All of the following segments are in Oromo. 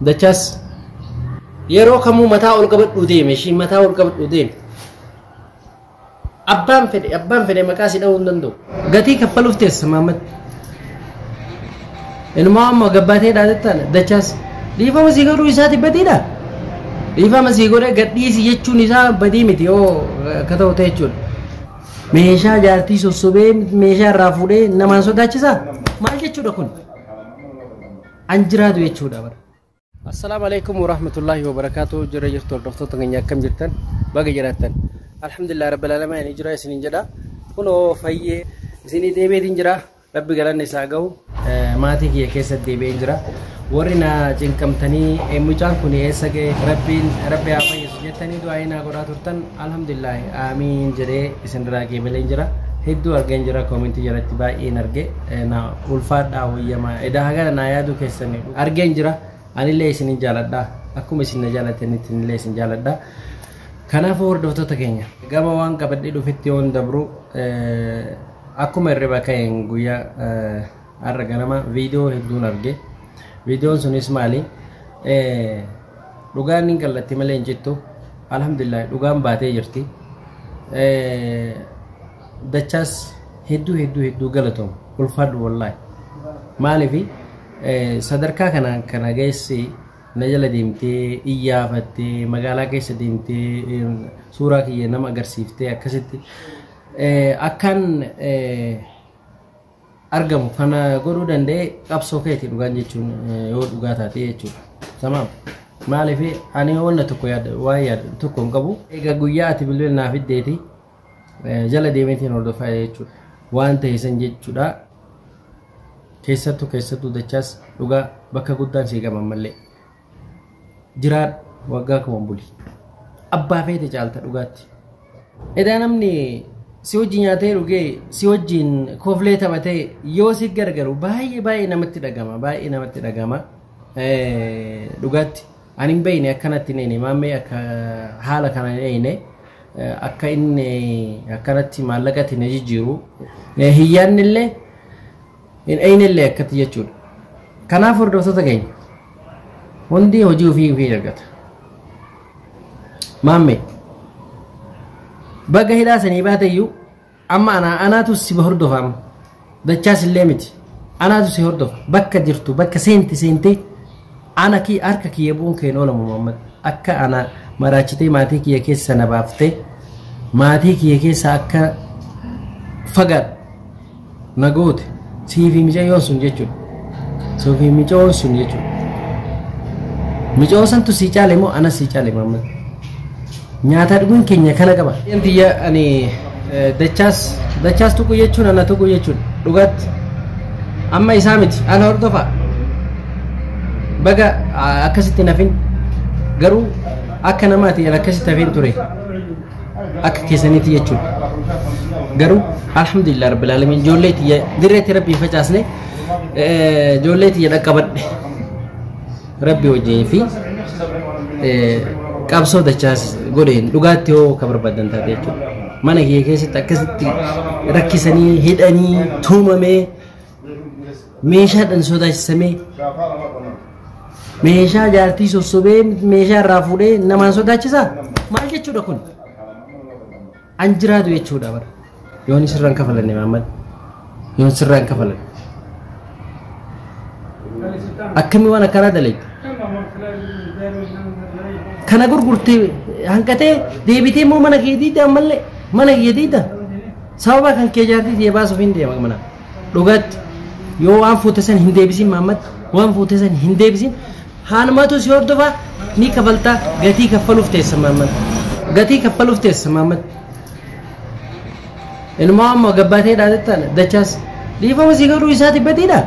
Dachaas yeroo kamuu mataa ol qabadhuu deeme ishii mataa ol qabadhuu deeme. Abbaan fedhe maqaa si dha'uu hin danda'u. Gatii kaffaluuf teessa Mahammad. Ilmoo amma gabbaatee dhaatettaan dachaas dhiifama sii godhuu isaati badiidha. Dhiifama sii godhee gadhiisi jechuun isaa badii miti yoo akka ta'u ta'e jechuudha. Meeshaa jaartii sossobee meeshaa irraa fuudhee namaan sodaachisaa? Maal jechuudha kun? An jiraatu jechuudha bara. Assalaamu alaikum warahmatullaahi wabarakaatu. Jira jirtu hordoftoota keenya akkam jirtan? Baga jiraattan. Alhamdulillah rabbil aalamiin jira isiniin jedha. Kunoo fayyee isinii deebiitiin jira. Rabbi galanni isaa gahu. Maatii kiyya keessatti deebi'een jira. Warri na cinqamtanii mucaan kun eessa ga'e rabbiin rabbi haa fayyisu jettanii du'aa naa godhaa turtan alhamdulillah aamiin jedhee isin irraa qeebaleen jira. Hedduu argeen jira koomentii jalatti baay'een arge na ulfaadhaa wayyamaa edaa hagana naa yaaduu keessanii argeen jira. Anillee isinin jaaladha akkuma isin na jaalatanitti illee isin jaaladha. Kanaafuu hordoftoota keenya gama waan qabadhee dhufetti yoon dabru akkuma hirriba ka'een guyyaa har'a ganama viidiyoo hedduun arge. Viidiyoon sunis maali? Dhugaan hin qallatti malee hin cittu. Alhamdulillah dhugaan baatee jirti. Dachaas hedduu hedduu hedduu galatoom ulfaadhu wallaahi. Maaliifi sadarkaa kana geessi na jala deemtee iyyaafattee magaalaa keessa deemtee suuraa kiyya nama agarsiiftee akkasitti akkan argamu kana godhuu danda'e qabsoo keeti dhugaan jechuun yoo dhugaa taate jechuudha. Samaam maaliif ani wanna tokko yaada waan yaadu tokko hin qabu. Egaa guyyaa ati bilbila naaf iddeeti jala deemeetiin hordofaa jechuudha. Waan ta'e san jechuudha. Keessattuu dachaas dhugaa bakka guddaan sii qaban malee. Jiraadhu waggaa kuma buli. Abbaa feete caalta dhugaatti. Edaa namni si wajjin nyaatee dhugee si wajjin koflee taphatee yoo si gargaaru baay'ee baay'ee namatti dhagama baay'ee namatti dhagama. Dhugaatti ani hin beekne akkanatti hin eene maammee akka haala kana hin eene akka inni akkanatti maallaqatti na jijjiiru hiyyaanni illee hin eeyne illee akkatti jechuudha. Kanaaf hordoftoota keenya hundi hojii ofii ofii argata. Maammee baga hidhaa sanii baate iyyuu amma anaatu si hordofa amma dachaas illee miti anaatu si hordofa bakka jirtu bakka seente seentee ana kii harka kiyya bu'uun keen oolamu Muhammad akka ana maraachitee maatii kiyya keessa na baaftee maatii kiyya keessa akka fagaadhu na goote siifi micayyoon sun jechuudha. Siifi micayyoon sun jechuudha. Micayyoon santu sii caale moo ana sii caale Muhammad? Nyaata dhuguun keenya kana qaba. Tiyya ani dachaas tuqu jechuun ana tuqu jechuudha. Dhugaatti amma isaa miti ana hordofa. Baga akkasitti nafin garuu akka namaati akkasitti hafin ture akka keessanitti jechuudha. Garuu alhamdulillah rabbil aalamiin ijoollee tiyya dirreetti rabbii facaasne ijoollee tiyya dhaqqabadhe rabbi wajjin fi qabsoo dachaas godheen dhugaatti yoo ka barbaadan taate jechuudha. Mana kiyya keessatti akkasitti rakkisanii hidhanii tuumamee meeshaadhaan sodaachisamee meeshaa jaartii sossobee meeshaa irraa fuudhee namaan sodaachisaa? Maal jechuudha kun? An jiraatu jechuudha bara. Yoon sirraan kafalanne Mahammad. Yoon sirraan kafalanne. Akkamii waan akkanaa dalagde? Kana gurgurtee hanqatee deebitee immoo mana kee diida ammallee mana kee diida. Sababa kan kee jaartii ta'e baasuuf hin deema mana. Dhugaatti yoo waan fuute san hin deebisin Mahammad waan fuute san hin deebisin haanumatu si hordofa ni kafaltaa gatii kaffaluuf teessa Mahammad. Gatii kaffaluuf teessa Mahammad. Ilmoo amma gabbaatee dhaatettaan dachaas dhiifama sii godhuu isaati badiidha.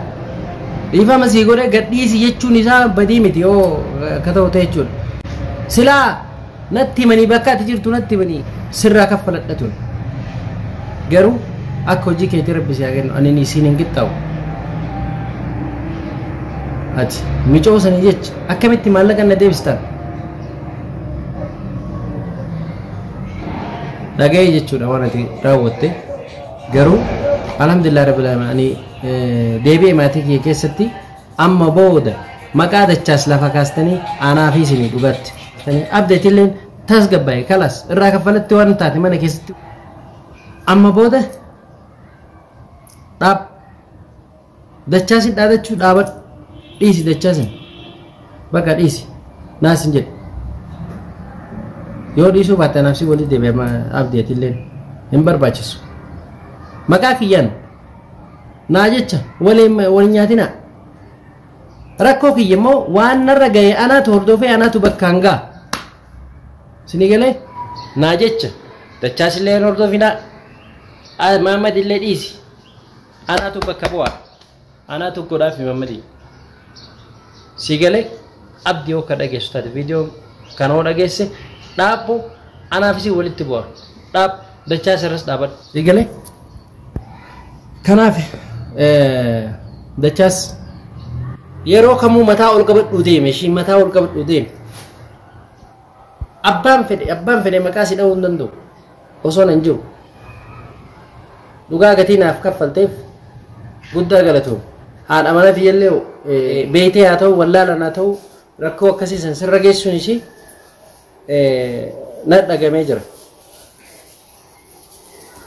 Dhiifama sii godhee gadhiisi jechuun isaa badii miti yoo akka ta'u ta'e jechuudha. Silaa natti himanii bakka ati jirtu natti himanii sirraa kaffaladha ture. Garuu akka hojii keetii rabbi si haa kennu ani isiin hin qixxaawu. Ati micoo sanii jecha akkamitti maallaqa na deebistan? Dhaga'ee jechuudha waan ati raawwatte. Garuu alhamdulillah rabbil aalamiin ani deebi'ee maatii kiyya keessatti amma booda Maqaa dachaas lafa kaastanii anaa fi isinii dhugatti. Abdeetilleen tasgabbaa'e kalas irraa kaffalatti waan taate mana keessatti. Amma booda dhaab dachaasin dhaadachuu dhaabadhu dhiisi dachaasin bakka dhiisi naasin jedhe. Yoo dhiisuu baatte anaaf si walitti deebi'ama abdeetilleen hin barbaachisu. Maqaa kiyyaan naa jecha waliin nyaatinaa. Rakkoo kiyya immoo waan narra ga'e anaatu hordofee anaatu bakkaan ga'a. Isinii galee naa jecha dachaasillee hin hordofinaa. Mahammad illee dhiisi. Anaatu bakka bu'a. Anaatu godhaafi Mahammadii. Si galee abdii yoo ka dhageessu taate viidiyoo kana yoo dhageesse dhaabbu anaafis walitti bu'a. Dhaab dachaas irras dhaabadhu. Si galee kanaaf dachaas yeroo kamuu mataa ol qabadhuu deeme ishii mataa ol qabadhuu deeme. Abbaan fedhe maqaa si dha'uu hin danda'u osoo nan jiru. Dhugaa gatii naaf kaffalteef guddaa galatoom. Haadha mana tiyyallee beeytee haa ta'u wallaalaan haa ta'u rakkoo akkasii san sirra geessuun ishii na dhagamee jira.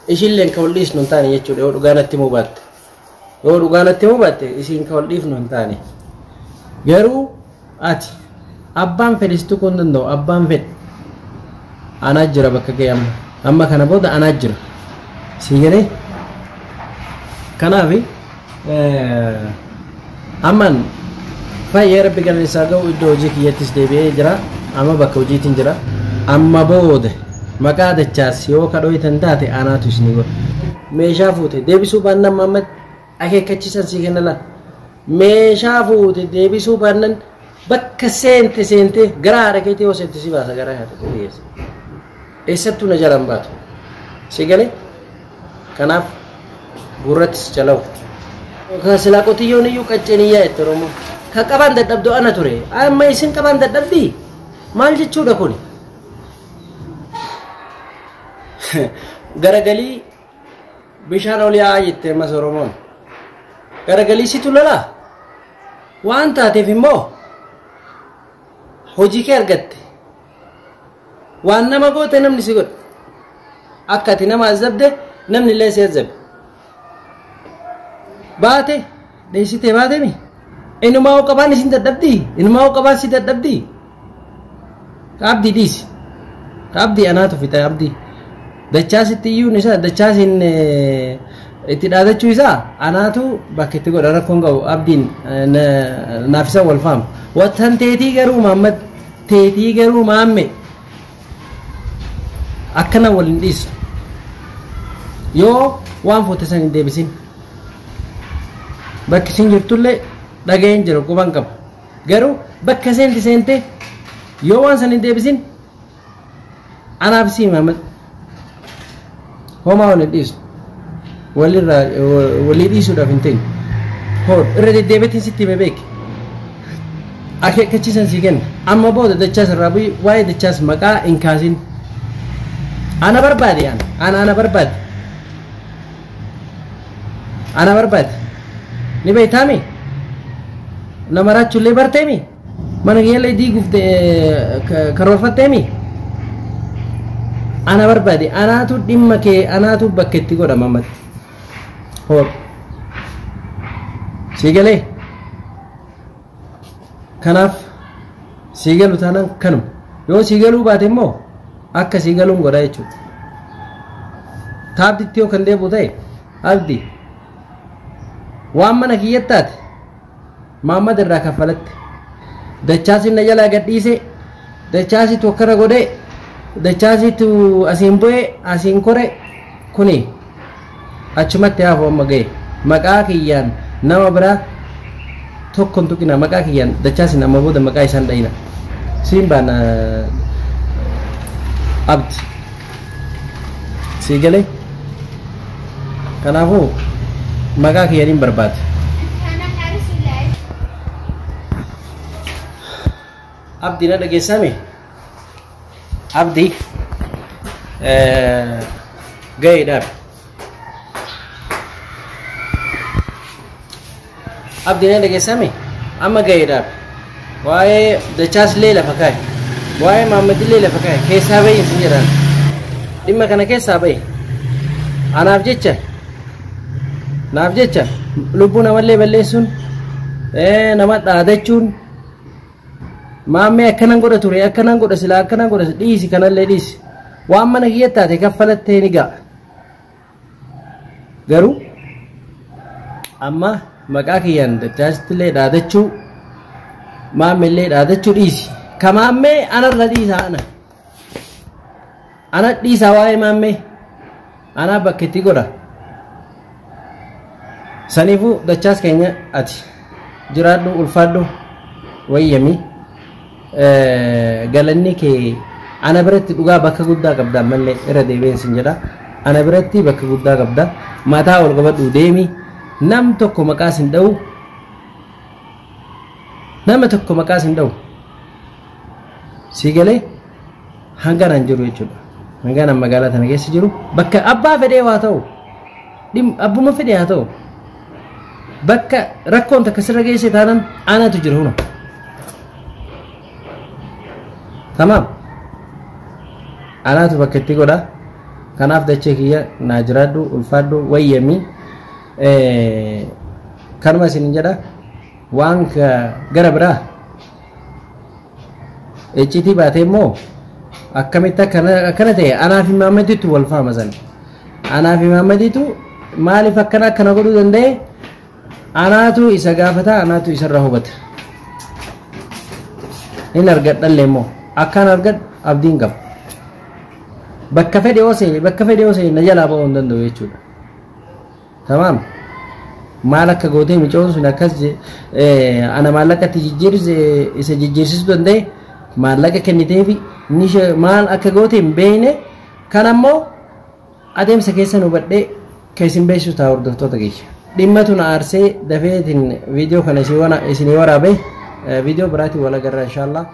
Ishiilleen ka wal dhiisnu hin taane jechuudha yoo dhugaa natti himuu baatte. Yoo dhugaa natti himuu baatte isiin ka wal dhiifnu hin taane. Garuu ati abbaan fedhe si tuquu hin danda'u abbaan fedhe. Anaa jira bakka ga'e amma. Amma kana booda anaa jira. Sii galee? Kanaaf amman fayyee rabbi galanni ga'u iddoo hojii kiyyattis deebi'ee jira. Amma bakka hojiitiin jira. Amma booda maqaa dachaas yoo kadhooytan taate anaatu isinii godha. Meeshaa fuute deebisuu baannaan Mahammad akeekkachiisan sii kenna laata. Meeshaa fuute deebisuu baannaan bakka seente seente gara haadha keetii yoo seente si baasa gara haadha keetii geessa. Eessattuu na jalaan baatu. Si galee? Kanaaf gurrattis calawu. Silaa qotiyyoon iyyuu qacceeniyyaa jette Oromoo. Ka qabaan dadhabdu ana ture. Amma isin qabaan dadhabdii? Maal jechuudha kuni? Garagalii bishaan ol yaa'aa jette ammas Oromoon. Garagalii situ lolaa? Waan taateef immoo hojii kee argatte. Waan nama goote namni si godha. Akka ati nama azabde namni illee si azabe. Baate dheessitee baatemi. Inumaa hoo qabaan isin dadhabdii? Inumaa hoo qabaan si dadhabdii? Ka abdii dhiisi. Ka abdii anaatu fixa abdii. Dachaasitti iyyuun isaa dachaasiin itti dhaadachuu isaa anaatu bakka itti godha rakkoon qabu abdiin naaf isa wal faama. Wattan teetii garuu Mahammad teetii garuu maamme akkana wal hin dhiisu. Yoo waan fuute san hin deebisin. Bakki isin jirtullee dhaga'een jira quban qaba. Garuu bakka seente seente yoo waan san hin deebisin anaaf sii Mahammad homaa wal hin dhiisu. Walirraa walii dhiisuudhaaf hin teenye. Hoo irra deddeebiitiin sitti hime beeki. Akeekkachiisan sii kenna. Amma booda dachaas irraa bu'i waa'ee dachaas maqaa hin kaasin. Ana barbaade ana ana ana barbaade. Ana barbaade. Ni beektaami? Nama raachullee barteemi? Mana kiyyallee diiguuf karoorfatteemi? Ana barbaade anaatu dhimma kee anaatu bakka itti godha Mahammad. Hoo sii galee? Kanaaf sii galu taanaan kanuma. Yoo sii galuu baate immoo akka sii galuun godha jechuudha. Taabditti yoo kan deebi'u ta'e abdii waan mana kiyyatti taate Mahammad irraa kaffalatte. Dachaasin na jalaa gadhiise dachaasitu akkana godhee dachaasitu asiin bu'ee asiin kore kuni achumatti hafu amma ga'e. Maqaa kiyyaan nama biraa tokko hin tuqina maqaa kiyyaan dachaasin amma booda maqaa isaan dhayina. Siin baana abdi. Sii galee? Kanaafuu maqaa kiyyaan hin barbaade. Abdi na dhageessame? Abdi ga'ee dhaabe. Abdi na dhageessame? Amma ga'ee dhaabe. Waa'ee Dachaas illee lafa kaa'e. Waa'ee Maammed illee lafa kaa'e. Keessaa bahi isin jedhaan. Dhimma kana keessaa bahi. Anaaf jecha naaf jecha lubbuu namallee balleessuun nama dhaadachuun maammee akkanan godha ture akkanan godha silaa akkanan godha dhiisi kanallee dhiisi. Waan mana kiyya taate kaffalattee ni ga'a. Garuu amma maqaa kiyyaan Dachaasitti illee dhaadachuu maamillee dhaadachuu dhiisi. Ka maammee anarra dhiisaa ana. Ana dhiisaa waa'ee maammee. Anaa bakka itti godha. Saniifuu Dachaas keenya ati jiraadhu ulfaadhu wayyami. Galanni kee ana biratti dhugaa bakka guddaa qabda ammallee irra deebi'een sin jedha. Ana biratti bakka guddaa qabda. Mataa ol qabadhu deemi. Nam tokko maqaa sin dha'u. Nama tokko maqaa sin dha'u. Sii galee hanganaan jiru jechuudha. Hanganaan magaalaa tana keessa jiru bakka abbaa fedhee haa ta'u abbuma fedhee haa ta'u bakka rakkoon takka sirra geesse taanaan anatu jira huna. Tamaam. Anaatu bakka itti godha. Kanaaf dachee kiyya naa jiraadhu ulfaadhu wayyami. Kanuma isin jedha waan gara biraa icciitii baatee immoo akkamitti akkana ta'e anaa fi Maammadiitu wal faama sana. Anaa fi Maammadiitu maaliif akkana akkana godhuu danda'e anaatu isa gaafata anaatu isarraa hubata. Hin argadhallee immoo akkaan argadhu abdiin qaba. Bakka fedhe yoo seene bakka fedhe yoo seene na jalaa ba'uu hin danda'u jechuudha. Tamaam. Maal akka gootee micoon sun akkas ana maallaqatti jijjiirse isa jijjiirsisuu danda'e maallaqa kenniteefi maal akka goote hin beekne kan ammoo adeemsa keessan hubadhee kan isin beeksisu ta'a hordoftoota kiyya. Dhimma tun aarsee dafeetiin viidiyoo kana isinii waraabe viidiyoo biraatiin wal agarra inshaallah.